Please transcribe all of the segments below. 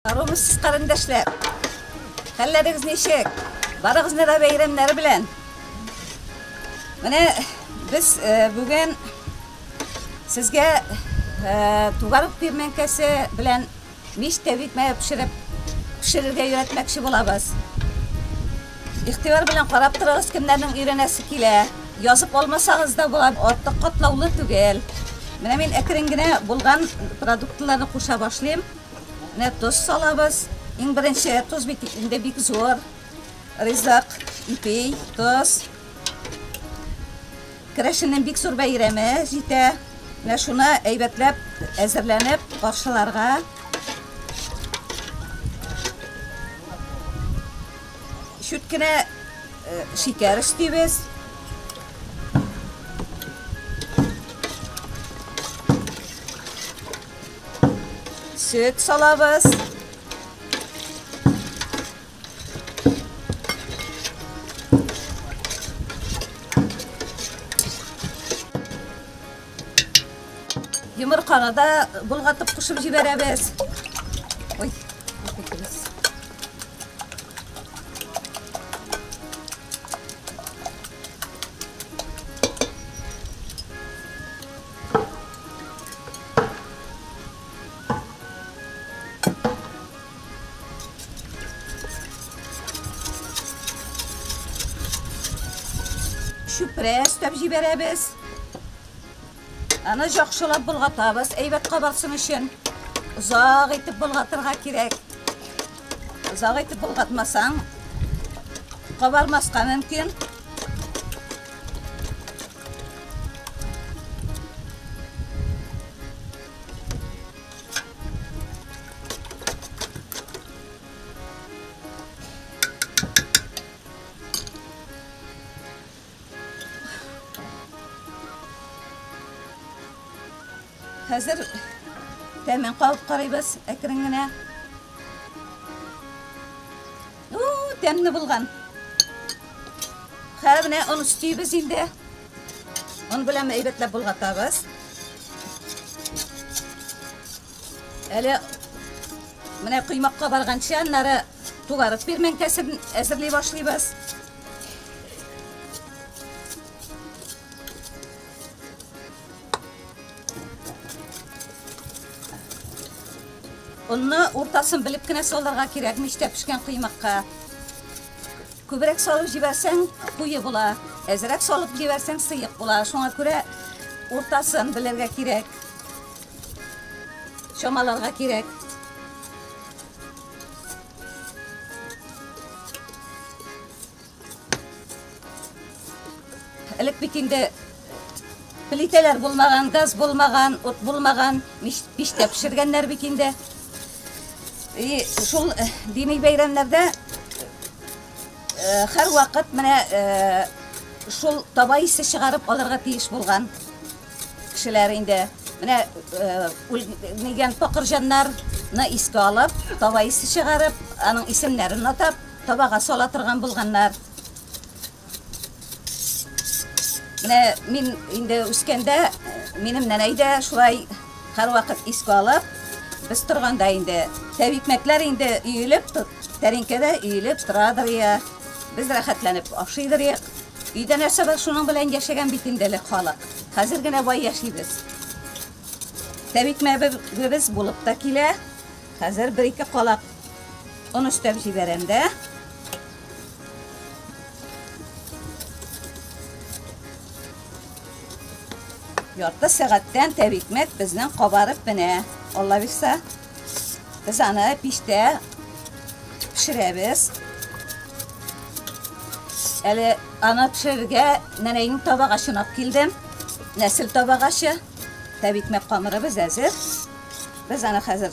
Арумысыз, карендәшләр! Хәлләрегез ничек? Барыгызны да бәйрәмнәре белән. Менә без э, бүген сезгә э, тугарык пирмәнкәсе белән мич тәбикмәге пешереп пешерергә өйрәтмәкче булабыз. Игътибар белән карап торыгыз, кемнәрнең өйрәнәсе килә. Язып алмасагыз да була, артык катлаулы түгел. Менә мин әкрен генә булган продуктларны куша башлыйм. Менә тоз салабыз. Иң беренче тоз бит инде бик зур ризык, ипи, тоз. Керәшеннең бик зур бәйрәме җитә. Менә шуны әйбәтләп әзерләнеп каршыларга. Чүт кенә шикәр өстибез. Сөт салабыз. Йомырканы да болгатып кушып җибәрәбез. Ой, Чүпрә өстәп җибәрәбез. Аны яхшылап болгатабыз, әйбәт кабарсын өчен. Озак итеп болгатырга кирәк. Озак итеп болгатмасаң, кабармаска мөмкин. Хәзер тәмен кабып карыйбыз әкрен генә. У, тәмле булган. Хәзер менә он өстибез инде. Он белән әйбәтләп болгатабыз. Әле менә коймакка барганчы аннары тугарып пирмәнкәсен әзерли башлыйбыз. Онны уртасын белеп кенә салырга кирәк мичтә пешкән коймакка. Күбрәк салып җибәрсәң, куе була. Әзрәк салып җибәрсәң, сыек була. Шуңа күрә уртасын белергә кирәк. Чамаларга кирәк. Элек бит инде плитәләр булмаган, газ булмаган, ут булмаган, мичтә пешергәннәр бит инде. И шул э, дини бәйрәмнәрдә э, һәрвакыт менә э, шул таба исе чыгарып алырга тиеш булган кешеләр инде. Менә үлгән пакырҗаннарны искә алып, таба исе чыгарып, аның исемнәрен атап, табага сала торган булганнар. Менә мин инде үскәндә, минем нәнәй дә шулай һәрвакыт искә алып, без торганда инде тәбикмәкләр инде өелеп, тәлинкәдә өелеп торадыр я. Без рәхәтләнеп ашыйдыр я. Өйдә нәрсә бар, шуның белән яшәгән бит инде элек халык. Хәзер генә бай яшибез. Тәбикмәгебез булып та килә. Хәзер бер-ике калак он өстәп җибәрәм дә. Ярты сәгатьтән тәбикмәк безнең кабарып менә. Алла бирса, без аны пиштә пешерәбез. Әле аны пешерергә нәнәйнең табагачын алып килдем. Нәсел табагачы. Тәбикмәк камырыбыз әзер. Без аны хәзер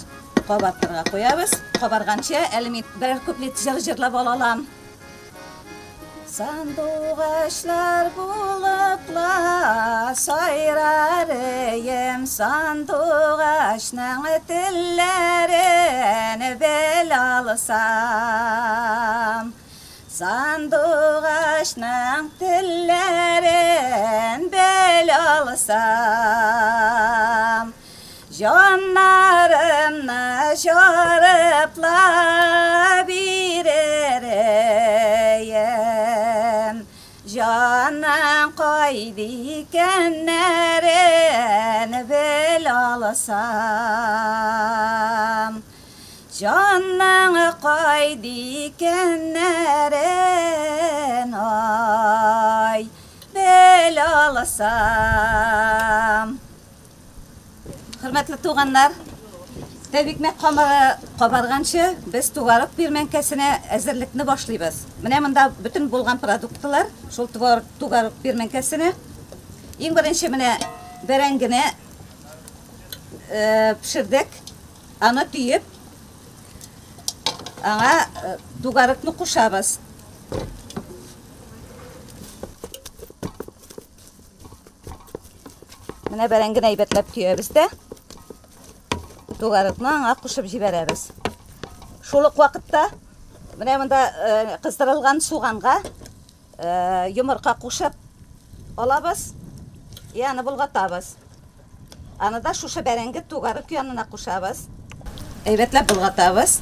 кабартырга куябыз. Кабарганчы әле мин берәр куплет җыр җырлап алалам. Сандугачлар булыпла сайрар ием, сандугачның телләрен бел алсам. Сандугачның телләрен бел алсам. Җаннарымны җарыпла. Кайда икәннәрен бел алсам. Җанның кайда икәннәрен ай бел алсам. Хөрмәтле туганнар, тәбикмәк камыры кабарганчы без тугарык пирмәнкәсенә әзерлекне башлыйбыз. Менә монда бөтен булган продуктлар, шул тугарык пирмәнкәсенә. Иң беренче менә бәрәңгене пешердек. Аны төеп, аңа тугарыкны кушабыз. Менә бәрәңгене әйбәтләп төябез дә, тугарыкны аңа кушып җибәрәбез. Шул ук вакытта менә монда кыздырылган суганга йомырка кушып алабыз и аны болгатабыз. Аны да шушы бәрәңге тугарык янына кушабыз. Әйбәтләп болгатабыз.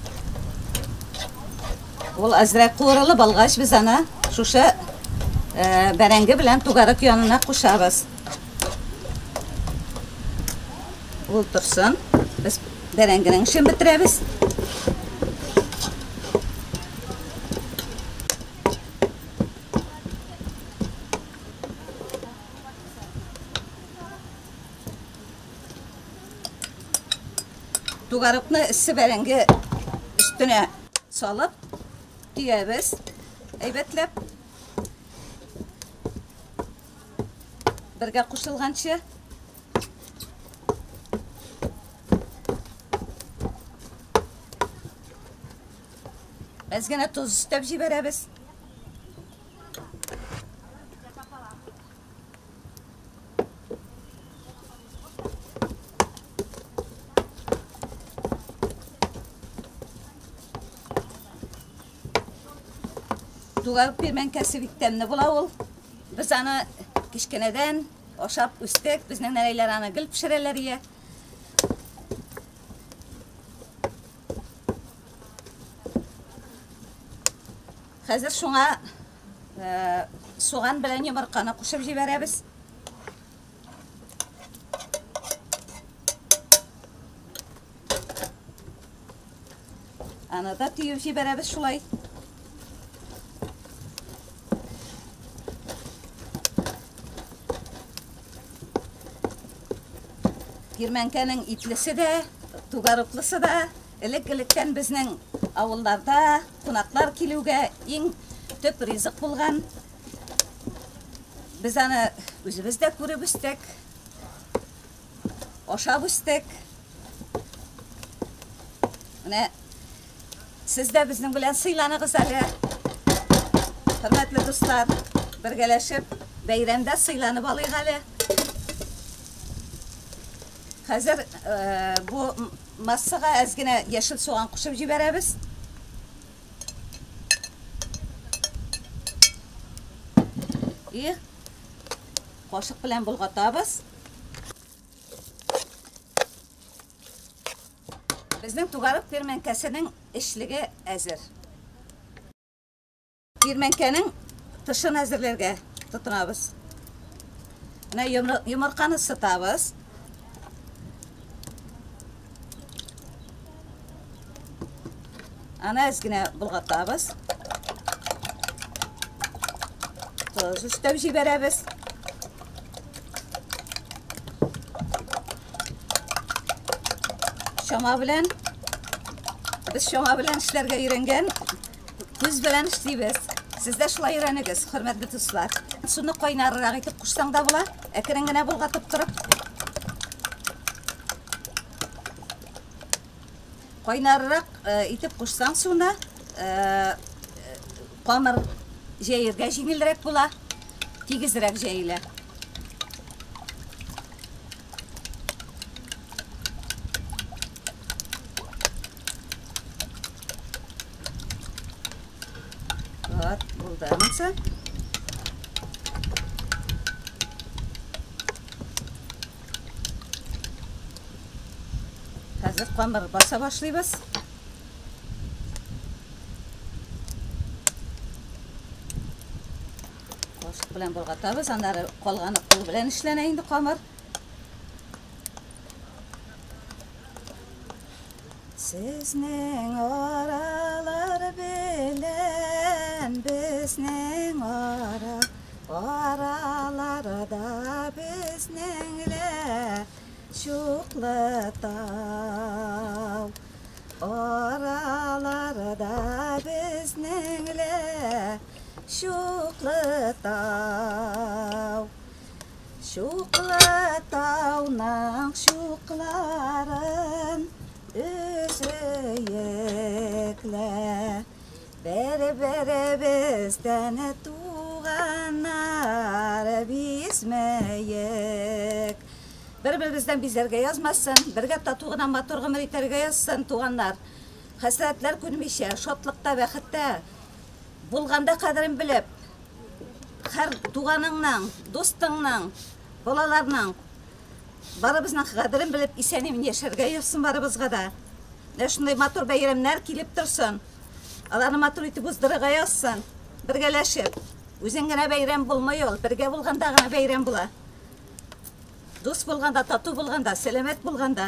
Ул әзрәк куырылып алгач, без аны шушы бәрәңге белән тугарык янына кушабыз. Ул торсын. Без бәрәңгенең эшен бетерәбез. Тугарыкны эссе бәрәңге өстенә салып төябез. Әйбәтләп. Бергә кушылганчы. Әз генә тоз өстәп җибәрәбез. Туган пирмәнкәсе бик тәмле була ул. Без аны кечкенәдән ашап үстек. Безнең нәнәйләр аны гел пешерәләр ие. Хәзер шуңа суган белән йомырканы кушып җибәрәбез. Аны да төеп җибәрәбез шулай. Пирмәнкәнең итлесе дә, тугаруклысы да элек-электән безнең авылларда кунаклар килүгә иң төп ризык булган. Без аны үзебез дә күреп үстек, ашап үстек. Менә сез дә безнең белән сыйланыгыз әле. Хөрмәтле дуслар, бергәләшеп бәйрәмдә сыйланып алыйк әле. Хәзер бу массага әз генә яшел суган кушып җибәрәбез. И кашык белән болгатабыз. Безнең тугарык пирмәнкәсенең эчлеге әзер. Пирмәнкәнең тышын әзерләргә тотынабыз. Менә йомырканы сытабыз. Аны әз генә болгатабыз. Тоз өстәп җибәрәбез. Чама белән, без чама белән эшләргә өйрәнгән, күз белән эшлибез. Сез дә шулай өйрәнегез, хөрмәтле дуслар. Суны кайнаррак итеп кушсаң да була, әкрен генә болгатып торып. Кайнаррак итеп кушсаң суны, камыр җәергә җиңелрәк була, тигезрәк җәелә. Вот, булды анысы. Хәзер камыр баса башлыйбыз. Кашык белән болгатабыз, аннары калганы кул белән эшләнә инде камыр. Сезнең аралар белән безнең ара, араларда безнең лә чуклы тау. Араларда безнең лә чуклы тау. Чуклы тауның чукларын өзөек лә. Бер-беребездән туганнар бизмәек. Бер-беребездән бизәргә язмасын, бергә тату гына матур гомер итәргә язсын, туганнар. Хәсрәтләр күрмичә, шатлыкта, бәхеттә булганда кадерен белеп, һәр туганыңның, дустыңның, балаларның барыбызның кадерен белеп исән-имин яшәргә язсын барыбызга да. Менә шундый матур бәйрәмнәр килеп торсын. Аларны матур итеп уздырырга язсын. Бергәләшеп. Үзең генә бәйрәм булмый ул, бергә булганда гына бәйрәм була. Дус булганда, тату булганда, сәламәт булганда.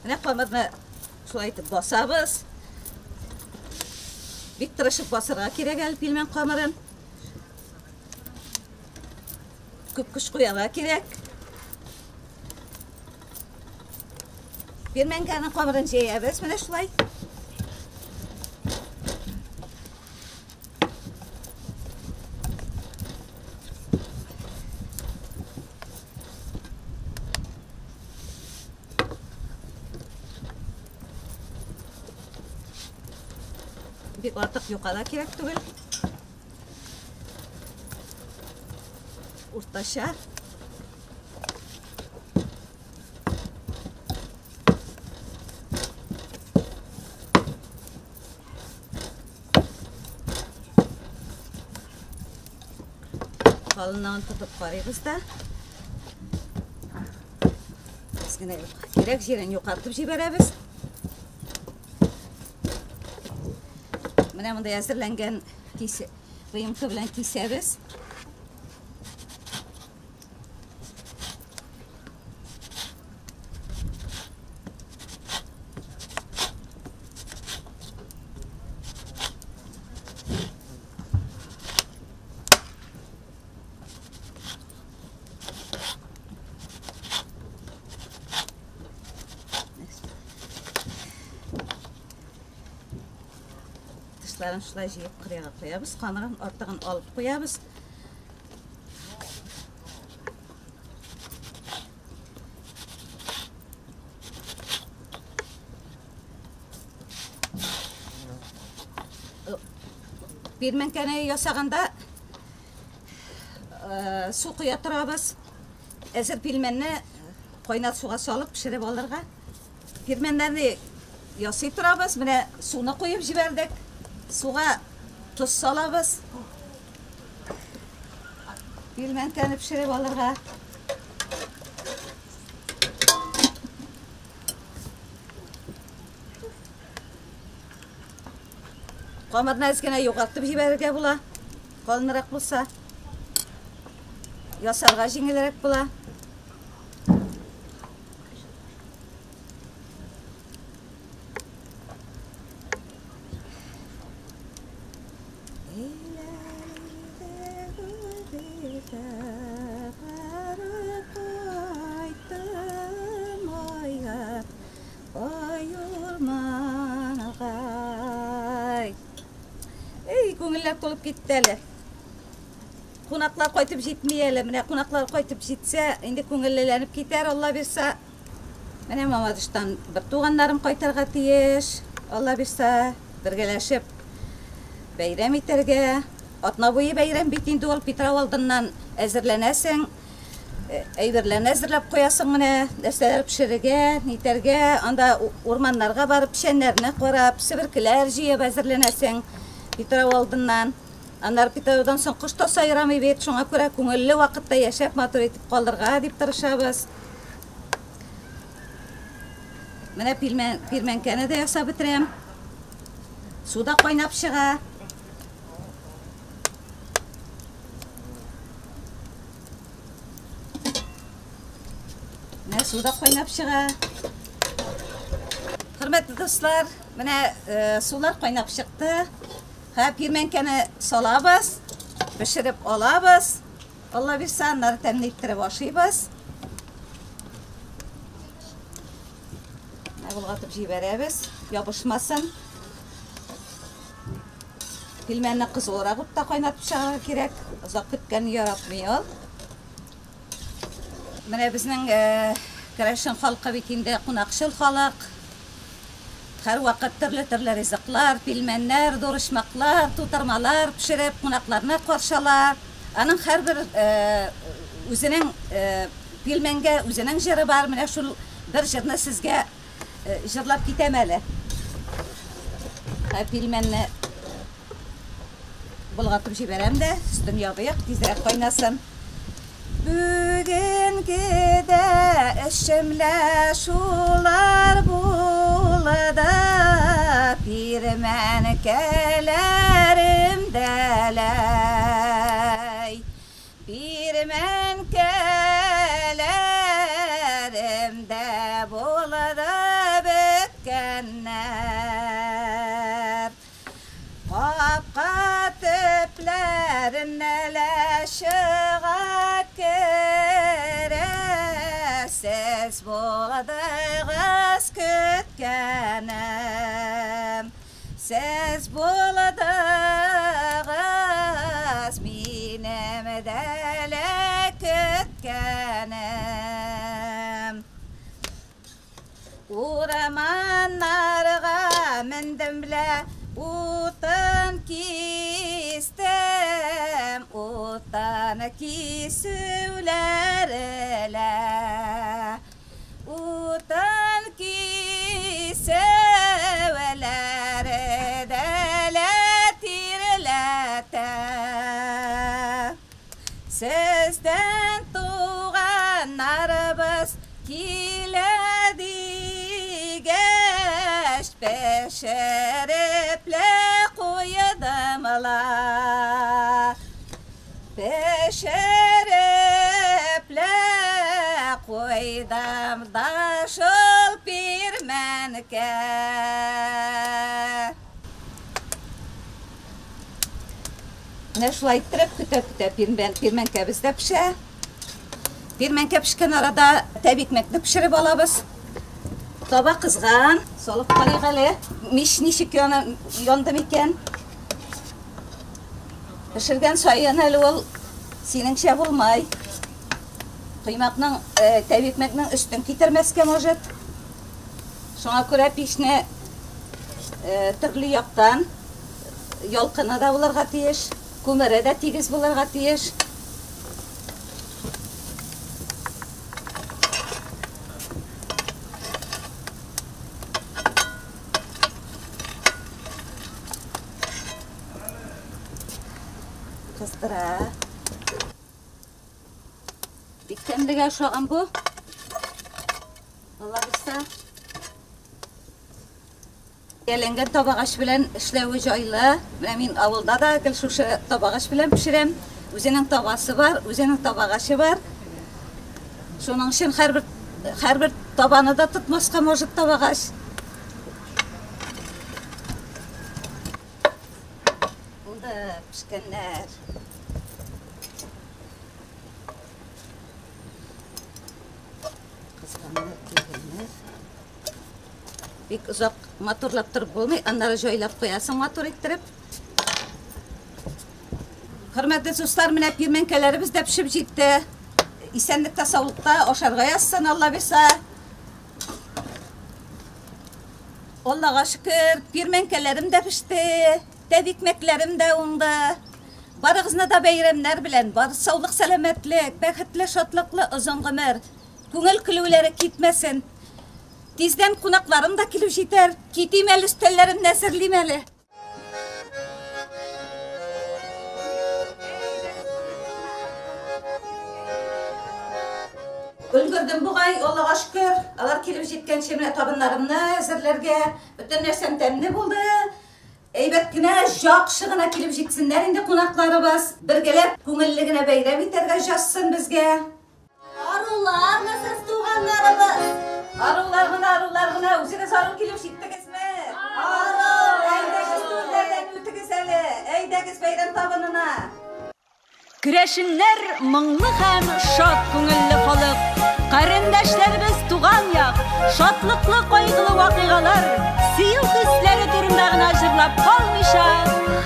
Менә камырны шулай итеп басабыз. Бик тырышып басырга кирәк әле пилмән камырын. Күп көч куярга кирәк. Пилмәнкәнең камырын җәябез менә шулай. Бик артык юка да кирәк түгел. Уртача. Калынлыгын тотып карыйбыз да. Без генә кирәк җирен юкартып җибәрәбез. Менә монда әзерләнгән кисе, выемка белән кисәбез. Тышларын шулай җыеп кырыйга куябыз, камырын артыгын алып куябыз. Пирмәнкәне ясаганда су коя торабыз. Әзер пилмәнне кайнар суга салып пешереп алырга. Пирмәннәрне ясый торабыз. Менә суны куеп җибәрдек. Суга тоз салабыз. Пилмәнкәне пешереп алырга. Камырны әз генә югалтып җибәрергә була. Калынрак булса, ясарга җиңелрәк була. Эй, күңелләр тулып китте әле. Кунаклар кайтып җитми әле. Менә кунаклар кайтып җитсә, инде күңеллеләнеп китәр, Алла бирса. Менә Мамадыштан бер туганнарым кайтырга тиеш. Алла бирса, бергәләшеп бәйрәм итәргә. Атна буе бәйрәм бит инде ул, Питрау алдыннан әзерләнәсең. Әйберләрне әзерләп куясың менә, нәрсәләр пешерергә, нитәргә, анда урманнарга барып печәннәрне карап, себеркеләр җыеп әзерләнәсең Питрау алдыннан. Аннары Питраудан соң кош та сайрамый бит, шуңа күрә күңелле вакытта яшәп, матур итеп калырга дип тырышабыз. Менә пилмән, пирмәнкәне дә ясап бетерәм. Су да кайнап чыга. Менә су да кайнап чыга. Хөрмәтле дуслар, менә э, сулар кайнап чыкты. Һә, пирмәнкәне салабыз, пешереп алабыз. Алла бирсә, аннары тәмле иттереп ашыйбыз. Менә болгатып җибәрәбез, ябышмасын. Пилмәнне кызуырак утта кайнатып чыгарга кирәк. Озак көткән яратмый ул. Менә безнең э, керәшен халкы бит инде кунакчыл халык. Һәрвакыт төрле-төрле ризыклар, пилмәннәр, дурычмаклар, тутырмалар пешереп кунакларны каршы ала. Аның һәрбер үзенең пилмәнгә үзенең җыры бар. Менә шул бер җырны сезгә җырлап китәм әле. Пилмәнне болгатып җибәрәм дә, өстен ябыйк, тизрәк кайнасын. Бүгенге дә эшемлә шулар булды, Пирмәнкәләрем дәләй. Пирмәнкәләрем дә булды беткәннәр. Капка төпләренә лә чыга керә, Сез булдыгыз көткәнем, Сез булдыгыз минем дә лә көткәнем. Урманнарга мендем лә утын кистем, утын кисүләре лә. Утын кисүләре дә лә тирләтә. Сездән туганнарыбыз килә дигәч, пешереп лә куйдым ла. Пешереп лә куйдым да шул пирмәнкә. Менә шулай иттереп көтә-көтә пирмәнкәбез дә пешә. Пирмәнкә пешкән арада тәбикмәкне пешереп алабыз. Таба кызган, салып карыйк әле. Мич ничек яна, янды микән? Пешергән саен әле ул синеңчә булмай. Коймакның, э, тәбикмәкнең өстен китермәскә может. Шуңа күрә пичне э, төрле яктан ялкыны да булырга тиеш, күмере дә тигез булырга тиеш. Кыздыра. Бик тәмлегә ошаган бу. Алла бирсә. Яләнгән табагач белән эшләве җайлы. Менә мин авылда да гел шушы табагач белән пешерәм. Үзенең табасы бар, үзенең табагачы бар. Шуның өчен һәрбер һәрбер табаны да тотмаска может табагач. Булды, пешкәннәр. Кызганнар, көйгәннәр. Бик озак матурлап торып булмый, аннары җайлап куясың матур иттереп. Хөрмәтле дуслар, менә пирмәнкәләребез дә пешеп җитте. Исәнлектә, саулыкта ашарга язсын, Алла бирса. Аллага шөкер, пирмәнкәләрем дә пеште, тәбикмәкләрем дә уңды. Барыгызны да бәйрәмнәр белән, бар саулык, сәламәтлек, бәхетле, шатлыклы озын гомер, күңел көлүләре китмәсен. Тиздән кунакларым да килеп җитәр. Китим әле, өстәлләремне әзерлим әле. Өлгердем бугай, Аллага шөкер. Алар килеп җиткәнче менә табыннарымны әзерләргә, бөтен нәрсәм тәмле булды. Әйбәт кенә, жакшы гына килеп җитсеннәр инде кунакларыбыз. Бергәләп күңелле генә бәйрәм итәргә җазсын безгә. Арулармы сез, туганнарыбыз? Арулар гына, арулар гына. Үзегез ару килеп җиттегезме? Ару! Әйдәгез түрләрдән үтегез әле. Әйдәгез бәйрәм табынына. Керәшеннәр моңлы һәм шат күңелле халык. Карендәшләребез туган як, шатлыклы кайгылы вакыйгалар, сөю хисләре турында гына җырлап калмыйча,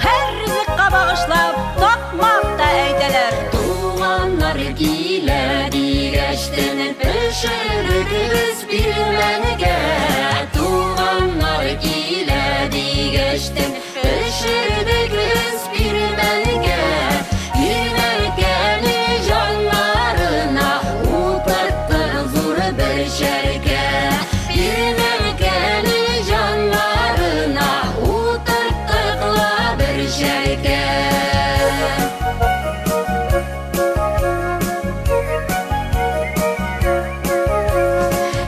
һәр ризыкка багышлап такмак та әйтәләр. Туганнар килә дигәчтен пешердек без пилмәнгә. Туганнар килә дигәчтен пешердек без пилмәнгә. Пилмәнкәне җаннарына утырттык зур бер чәркә. Пилмәнкәне җаннарына утырттык ла бер чәркә.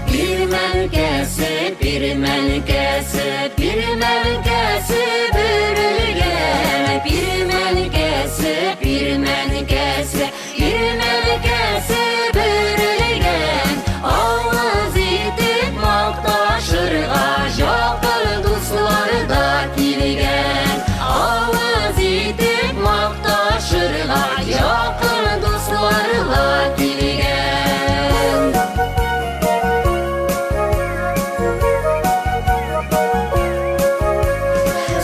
Пирмәнкәсе, пирмәнкәсе, пирмәнкәсе бөрелгән. Пирмәнкәсе, пирмәнкәсе, пирмәнкәсе бөрелгән. Авыз итеп макташырга якын дуслар да килгән. Авыз итеп макташырга якын дуслар да килгән.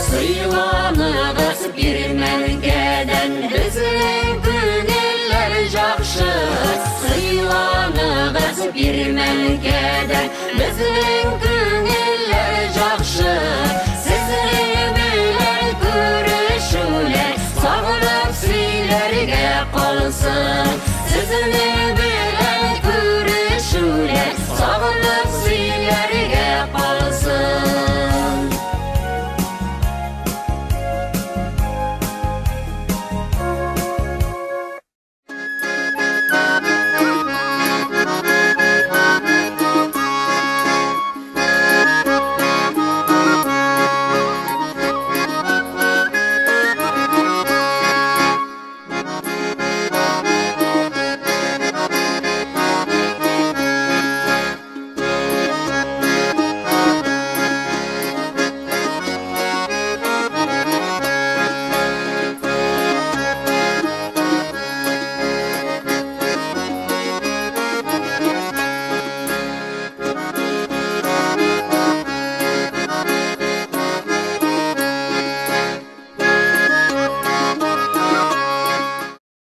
Сыйланыгыз пирмәнкәдән, безнең күңелләр жакшы. Сыйланыгыз пирмәнкәдән, безнең күңелләр жакшы. Сезнең белән күрешүләр сагынып сөйләргә калсын. Сезнең белән